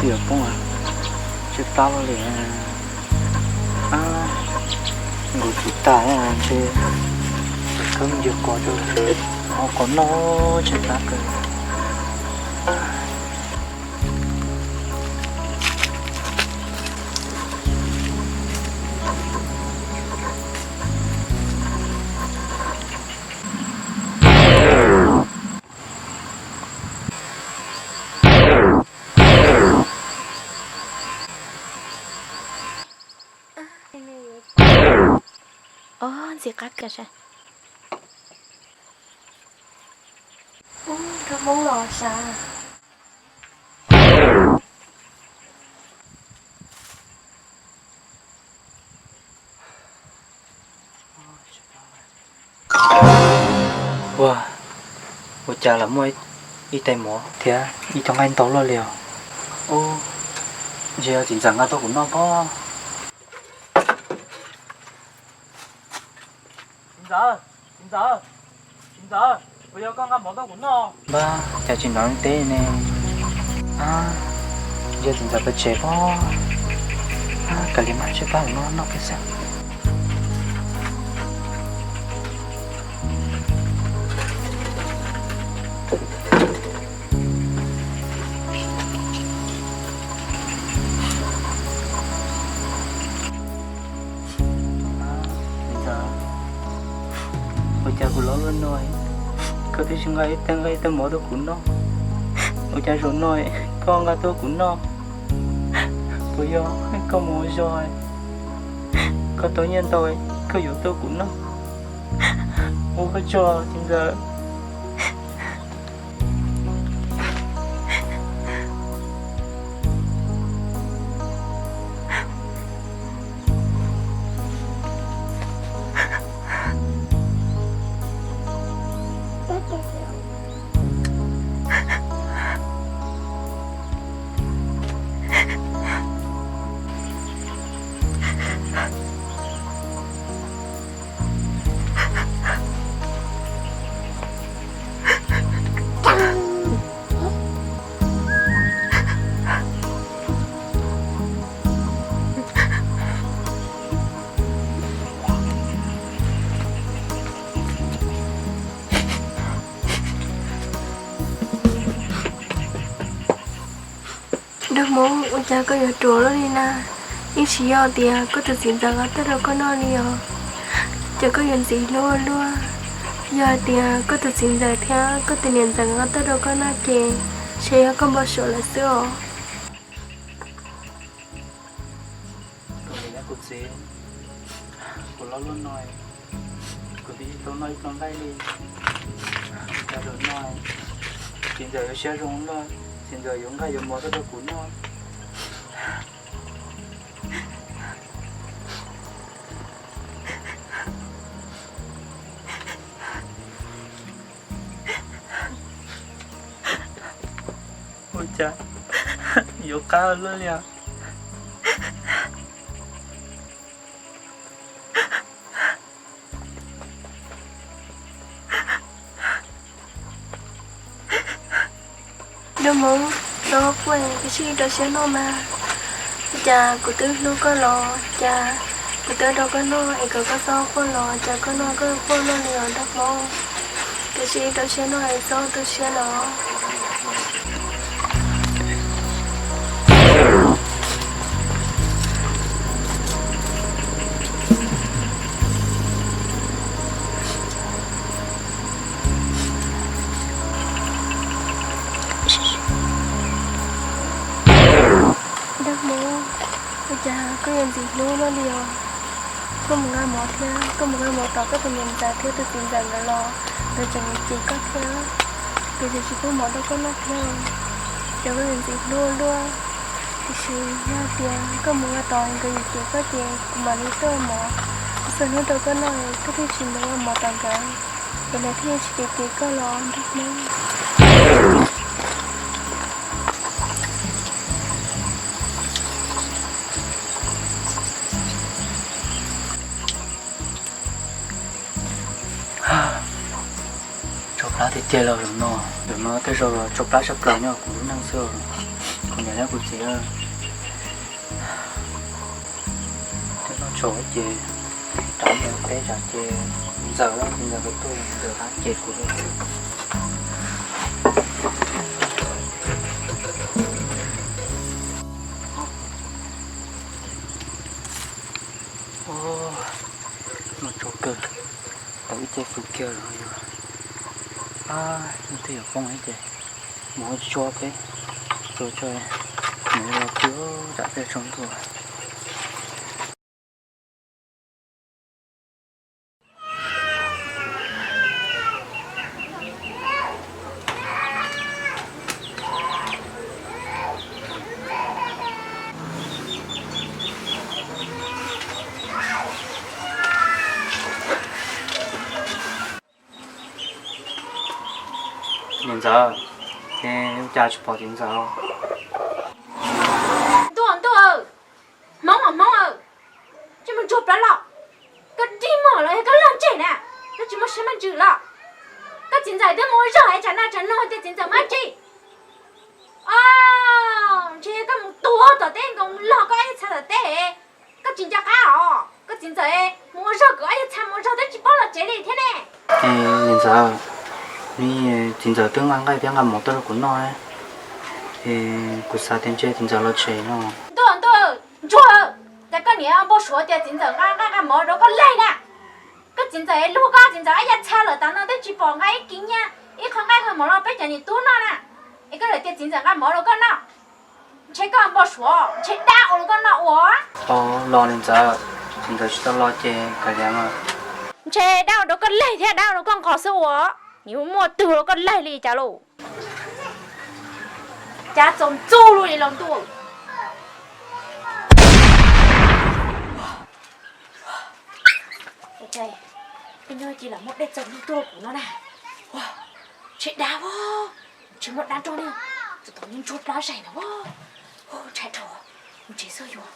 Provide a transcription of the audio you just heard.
Yuav poob, tshaib plab luaj li. Nkaus tsis tas ntshe khawb ncig qos rau, qos noj tshaib plab kawg. Ob, ntxim qab kawg sav. Ub, nraug Hmoob los sav. Ua, ua cas los muaj ib tais mov thiab ib co nqaij ntau luaj li os. Ub, ntshe yog txiv ntxawm nqa tuaj kuv noj pob. Txiv ntxawm, txiv ntxawm, txiv ntxawm, puas yog koj nqa mov tuaj kuv noj? Npab, cas tsis hnov teb ne. Yog txiv ntxawm pw tsev pob. Kav liam mas, tshaib plab, noj kiag xwb. Ua cas kuv los luaj no, koj twb tsis nqa ib teg nqaij ib teg mov tuaj kuv noj? Ua cas zaum no koj nqa tuaj kuv noj? Puas yog koj mus ua zog, koj tau nyiaj ntau, koj yuav tuaj kuv noj? Ua koj tsaug txiv ntxawm. Nraug Hmoob, ua cas koj yuav ruam luaj li na? Yeej tsis yog tias koj tus txiv ntxawm nqa tuaj rau koj noj li os. Ces koj yuav ntxim hlub ua luaj. Yog hais tias koj tus txiv ntxawm thiab koj tus niam ntxawm nqa tuaj rau koj noj ces ntshe yog koj npau suav lawm xwb os. Kuv txiv, kuv los luaj no, kuv twb tsis tau noj ib pluag nqaij li. Cas zaum no txiv ntxawm yuav siab zoo luaj, txiv ntxawm yuav nqaij yuav mov tuaj rau kuv noj. Ua cas yuav qab luaj li os. Nraug Hmoob, txhob quaj, koj cia li rau siab noj mas. Cas kuv twb hlub koj los cas kuv twb rau koj noj es kom koj txhob quaj los cas koj noj koj quaj luaj li os Nraug Hmoob. Koj cia li rau siab noj es txhob tu siab los. Nraug Hmoob, ua cas koj yuav ntxim hlub luaj li os? Koj mus nqa mov thiab, koj mus nqa mov tom koj tus niam ntxawm thiab tus txiv ntxawm nkawd los nkawd tseem yuav cem koj thiab, nkawd tseem tsis pub mov rau koj noj thiab. Cas koj yuav ntxim hlub luaj. Tiam sis yog tias koj mus nqa tom nkawd yuav cem koj ces kuv mam li tuaj ua mov. Kuv txhua hnub rau koj noj, koj thiaj tsis mus ua mov tom nkawd, nkawd thiaj tsis cem cem koj los Nraug Hmoob. Tsau plab tiag tiag los zaum no, zaum no tej zaum tsau plab tshaj plaws nyob kuv lub neej xwb. Kuv Nyob kuv txiv, twb noj tshauv ces rov mus peb tsam ces ntxawm, ntxawm kuv tuaj ntxawm hab ces kuv noj tshauv kawg, tau ib ce fwm kiag los yog, a, twb yuav poob ces mus ua tsuag peb, tsuag tso, mus los twb tsam peb tsaus ntuj. Niam ntxawm, es ua cas tsis pom txiv ntxawm? Ntuj, ntuj, Hmoob, Hmoob, tsis mus ntsuag plab los? Koj dig mos los yog koj lag ntseg na? Koj tsis muaj siab maj ntsws los? Koj txiv ntxawm twb mus ua zog es tsam no tsam no tias txiv ntxawm mab tsi. O, ntshe yog koj mus tuag tom teb nkoos los koj ib txha tom teb, koj tsis nco qab os. Koj txiv ntxawm mus ua zog, kuv ob yawg txha mus ua zog twb tsis paub los tsev li thiab ne. Niam ntxawm, txiv ntxawm twb nqa nqaij thiab nqa mov tuaj rau kuv noj, kuv xav tias ntshe txiv ntxawm los tsev no. Ntuj, ntuj, ntsuag, cas koj niam npau suav tias txiv ntxawm nqa nqaij nqa mov rau koj laig na? Koj txiv ntxawm luag koj txiv ntxawm ob yawg txha lawm tas no twb tsis pom nqa ib kiv nyiaj ib qho nqaij qho mov los peb cov niam tub noj na, es koj lawv tias txiv ntxawm nqa mov rau koj noj. Ntshe koj npau suav, ntshe dab ua rau koj noj ua. Os, los niam ntxawm, txiv ntxawm tsis tau los ces kav liam mas. Ntshe dab ua rau koj laig thiab dab ua rau koj nqos xwb ua, nws muaj twg rau koj laig li cas lauj? Cas txaus ntxub luaj li los ntuj. Ua cas peb nyob ces lam muaj dej txaus ntuj tuaj rau kuv no na. Ua, ntshe dab as, ntshe muaj dab nrog li, txawm tau ntsuag plab zaim na as. Ntshai dhau, mus tsev xwb yuav.